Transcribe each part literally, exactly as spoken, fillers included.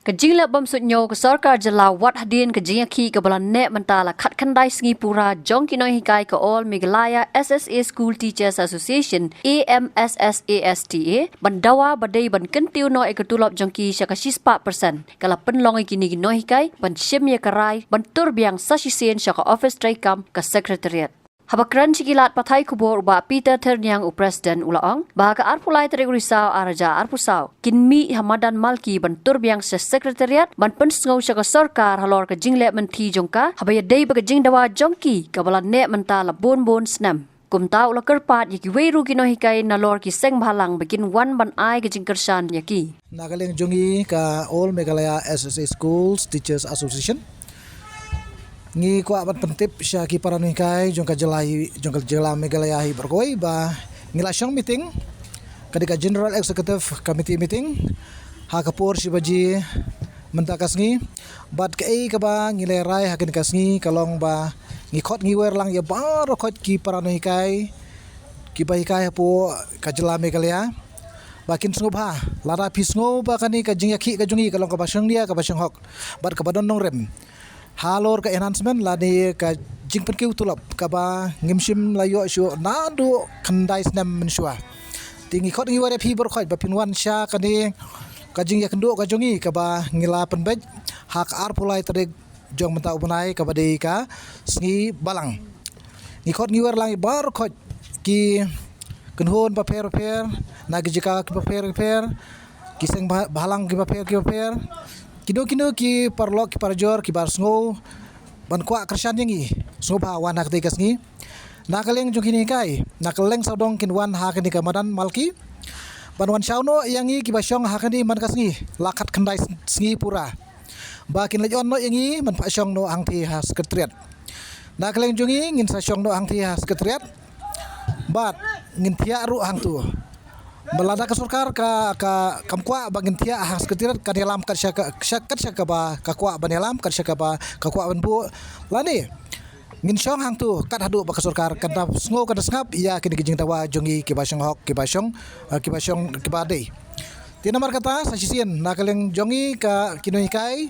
Ka jingleh bym suidñiew ka sorkar jylla wat hadien ka jingïakhih kaba la neh mynta la khatkhyndai sngi pura jong ki nonghikai ka All Meghalaya S S A School Teachers Association, A M S S A S T A, ban dawa ba dei ban kyntiew noh ïa ka tulop jong ki sha ka shispah percent, ka la pynlong ïa kine ki nonghikai ban shim ïa ka rai ban tur biang sa shisien sha ka ophis treikam ka Secretariat. Haba kren sha ki lad pathai khubor u Bah Peter Thyrniang, u President, u la ong ba ha ka arphew lai tarik u Risaw arhajar arphew saw kin mih ha madan Malki ban tur biang sha Secretariat ban pynsngew sha ka sorkar halor ka jingleh mynthi jong ka, haba ïadei bad ka jingdawa jong ki kaba la neh mynta la bun bun snem. Kumta u la kyrpad ïa kiwei ruh ki nonghikai nalor ki seng bhalang ba kin wan ban ai ka jingkyrshan ïa ki. Na ka liang jong ngi ka All Meghalaya S S A Schools Teachers Association, ngi kwah ban pyntip sha ki para nonghikai jong ka jylla hi, jong ka jylla Meghalaya hi baroh kawei ba ngi la shong meeting, ka dei ka General Executive Committee meeting, ha ka por shi baje mynta ka sngi. Bad kaei kaba ngi la rai ha kane ka sngi ka long ba ngi khot ngi wer lang ïa baroh khoit ki para nonghikai kiba hikai hapoh ka jylla Meghalaya ba kin sngewbha, lada phi sngew ba kane ka jingïakhih ka jong ngi ka long kaba shongnia, kaba shonghok bad kaba don nongrim halor ka enhancement lane ka jingpynkiew tulop kaba ngim shym la ïoh shuh naduh khyndai snem mynshuwa. Te ngi khot ngi wer ïa phi baroh khoit ba phin wan sha kane ka jingïakynduh ka jong ngi kaba ngi la pynbeit ha ka arphew lai tarik jong mynta u bnai kaba dei ka sngi Balang. Ngi khot ngi wer lang ïa baroh khoit ki kynhun bapher bapher, na ki jaka kiba pher bapher, ki seng bha-, bhalang kiba pher kiba pher, kino kino ki paralok ki parajor kiba sngew ban kwah kyrshan ïa ngi, sngewbha wan ha katei ka sngi. Na ka liang jong ki nonghikai, na ka liang sawdong kin wan ha kane ka madan Malki ban wan shaw noh ïa ngi kiba shong ha kane man ka sngi la khatkhyndai sngi pura, ba kin leit on noh ïa ngi ban phah shong noh hangtei ha Secretariat. Na ka liang jong ngi ngin sa shong noh hangtei ha Secretariat bad ngin thiah ruh hangto. Ba lada ka sorkar ka, ka kam kwah ba ngin thiah ha Secretariat, kan ïalam kat sha ka, sha, kat sha kaba ka kwah ban ïalam, kat sha kaba ka kwah ban buh, lane ngin shong hangto kat haduh ba ka sorkar kan da sngew, kan da sngap ïa kine ki jingdawa jong ngi kiba shonghok, kiba shong, eh, kiba shong, kiba dei. Te namar kata sa shisien na ka liang jong ngi ka ki nonghikai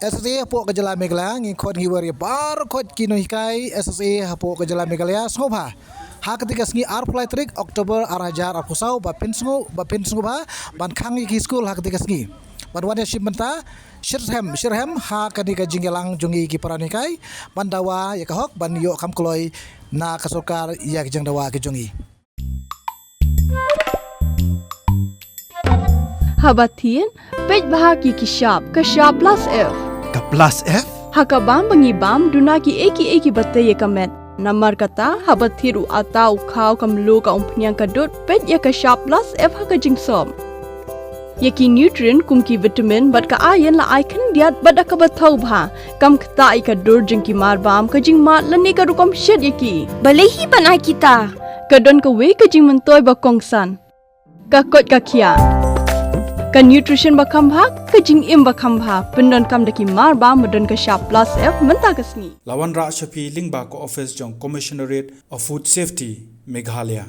S S A hapoh ka jylla Meghalaya, ngi khot ngi wer ïa baroh khoit ki nonghikai S S A hapoh ka jylla Meghalaya, sngewbha ha katei ka sngi arphew lai tarik October arhajar arphew saw ba phin sngew, ba phin sngewbha ban khang ïa ki skul ha katei ka sngi. Ban wan ïashim bynta shitrhem shitrhem ha kane ka jingïalang jong ngi ki para nonghikai ban dawa ïa ka hok, ban ïoh kam kloi na ka sorkar ïa ki jingdawa ki jong ngi. Haba thied, peit bha ki ki shap, ka shap plus F. Ka plus F? Ha ka bam ba ngi bam, duna kiei kiei kiba tei ïa ka met. Namar kata, haba thied u atta, u khaw, ka mluh, ka umphniang, ka dud, peit ïa ka shap plus F ha ka jingsop. Ïa ki nutrient kum ki vitamin bad ka iron la ai khyndiat bad da kaba thaw bha. Kam ktah ïa ka dur jong ki mar bam, ka jingmad lane ka rukom shet ïa ki. Balei hi ban ai kita? Ka don kawei ka jingmyntoi ba kongsan. Ka koit ka khiah. Ka nutrition ba kham bha, ka jingim ba kham bha. Pyndonkam da ki mar bam ba don ka shap plus F mynta ka sngi. La wanrah sha phi lyngba ka office jong Commissionerate of Food Safety, Meghalaya.